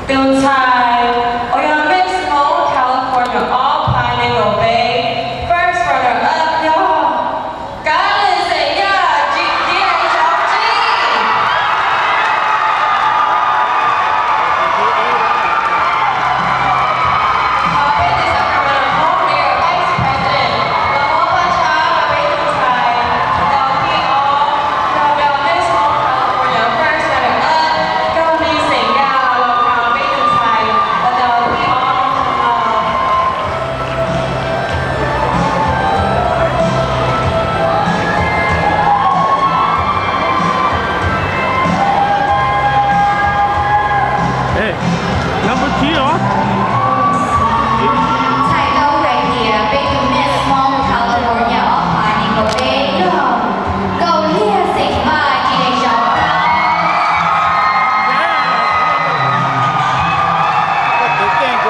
Tus ntxhais uas yog Miss Hmoob California ob phav nees nkaum peb, first runner up yog Kab Lwm xeem Yaj, G H G. Thov peb tus Sacramento Hmoob Mayor Vice President los muab paj tshab rau peb tus ntxhais, tus thib ob, yog Miss Hmoob California first runner up, Kab Lwm xeem Yaj, los khau peb tus ntxhais, los tau thib ob. Ntxhais tau hais tias peb tus Miss Hmoob California ob phav nees nkaum peb yog Kaus Liag xeem Vaj, G H. Peb tau hais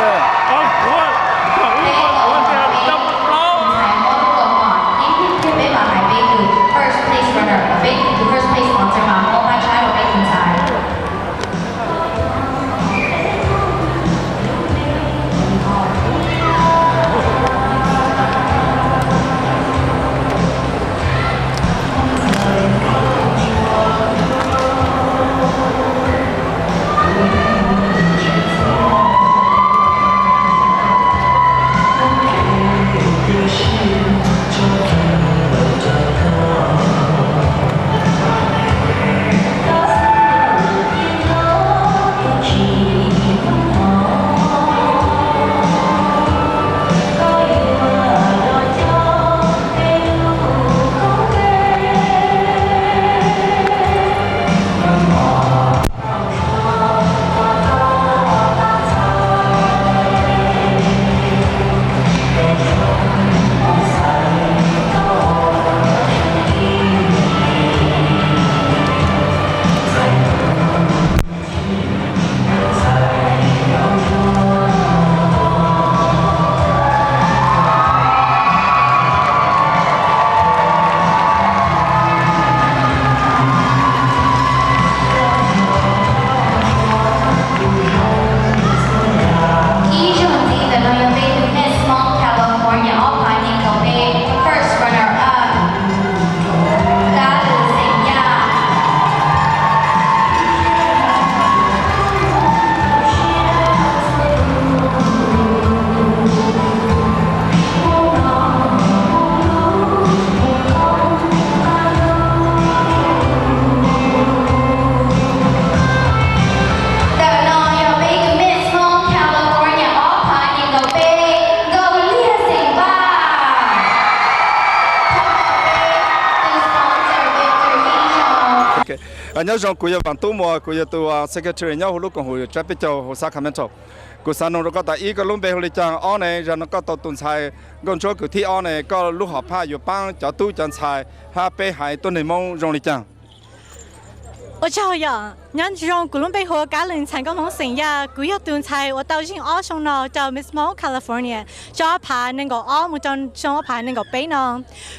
peb tus ntxhais muab lub kaus mom thiab peb mam hais peb tus first place runner, peb tus first place sponsor mas muab paj tshab rau peb tus ntxhais. Ib zaug ntxiv ntawm no yog peb tus Miss Hmoob California ob phav nees nkaum peb, first runner up, Kab Lwm xeem Yaj. Ntawm no yog peb tus Miss Hmoob California ob phav nees nkaum peb, Kaus Liag xeem Vaj. Thov peb tus sponsor Victor ib zaug. Nyob zoo, kuv yog Vam Tub Muas, kuv yog tus secretary nyob hauv lub koom haum tsab peb caug hauv Sacramento. Kuv xav noog rau koj tas ib, koj lub npe hu li cas? Ob ne, zaum no koj tau tus ntxhais Nkauj Ntsuab Kws thib ob ne, koj lub hom phaj yuav paab cov tub cov ntxhais hab peb haiv tuab neeg Hmoob zoo li cas? Ua tsaug yom, nyob zoo, kuv lub npe hu ua Kab Lwm, ntxhais nkauj Hmoob xeem Yaj. Kuv yog tus ntxhais uas tau zeeg ob xyoo no rau Miss Hmoob California, xyoo ob phav nees nkaum ob mus rau xyoo ob phav nees nkaum peb no.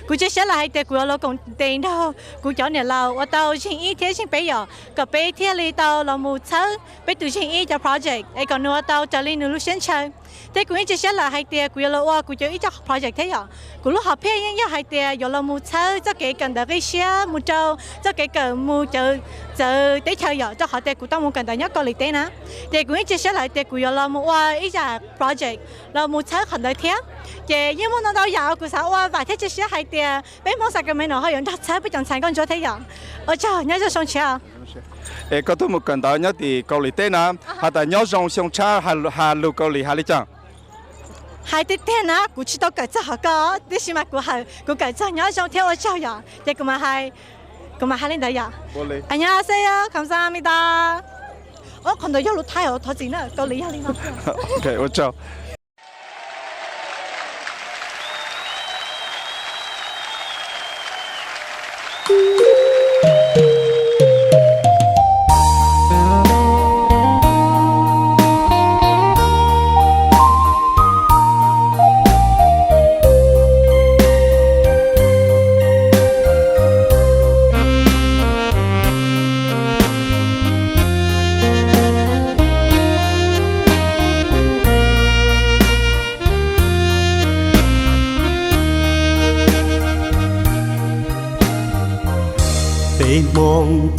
Kuv cia siab lawm hais tias kuv yuav los koom tes nrog kuv cov niam laus uas tau zeeg ib thiab zeeg peb yom, kom peb thiaj li tau los mus txhawb peb tus zeeg ib cov project es kom nws ua tau raws li nws lub siab ntshaw. Thiab kuv yeej cia siab lawm hais tias kuv yuav los ua kuv cov ib co project thiab yom. Kuv lub hom phiaj yeej yog hais tias yuav los mus txhawb txoj kev kawm ntawv qib siab mus rau txoj kev kawm mus cawv txawv teb chaws yom, rau qhov tias kuv tau mus kawm ntawv nyob Kaus Lim teb na. Ces kuv yeej cia siab lawm hais tias kuv yuav los mus ua ib yam project los mus txhawb qhov ntawd thiab. Ces yeej muaj ntau ntau yam uas kuv xav ua, vam thiab cia siab hais tias peb Hmoob Sacramento ho yuav nrog txhawb peb cov ntxhais nkauj ntsuab thiab yom. Ua tsaug, nyob zoo xyoo tshiab. Es koj twb mus kawm ntawv nyob tim Kaus Lim teb na, has tas nyob zoo xyoo tshiab has lus Kaus Lim hais li cas? Hais tiag tiag na, kuv tsis tau kawm txog qhov ko, tiam sis mas kuv, kuv kawm txog nyob zoo thiab ua tsaug yom, ces kuv mam hais, kuv mam hais li ntawd yom. Ua li, 안녕하세요, 감사합니다. Ua, qhov ntawd yog lus Thaib os, thov txim na, Kaus Lim yog li no. Ok, ua tsaug.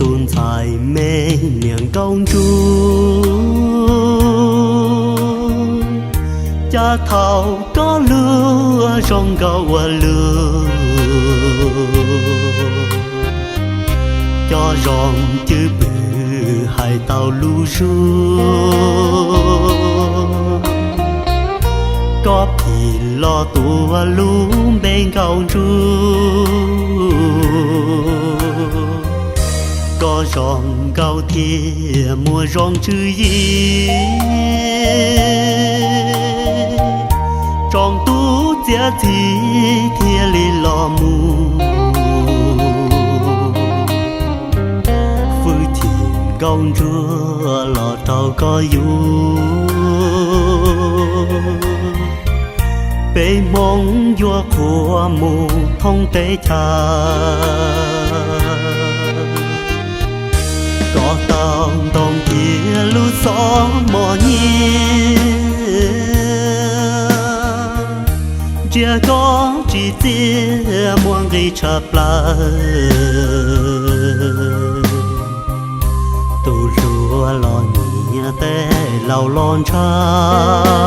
Tus ntxhais me niam nkauj ntsuab, cas thaum koj lub zoo nkauj ua luaj, cov zoo cwj pwm hais tau lub suab. Koj phim los tuav lub npe nkauj ntsuab, koj zoo nkauj thiab muaj zoo tswv yim, tsoom tub txiav txim thiaj li los mus, fwj chim nkauj ntsuab los rau koj yug. Peb Hmoob yuav qhuas mus thoob teb chaws, koj tau ntoo thiab lub xob mos nyiaj, ntsia koj tsim txiaj muaj nqis tshaj plaws. Tus hluas los nyiam tej laus los ntshaw,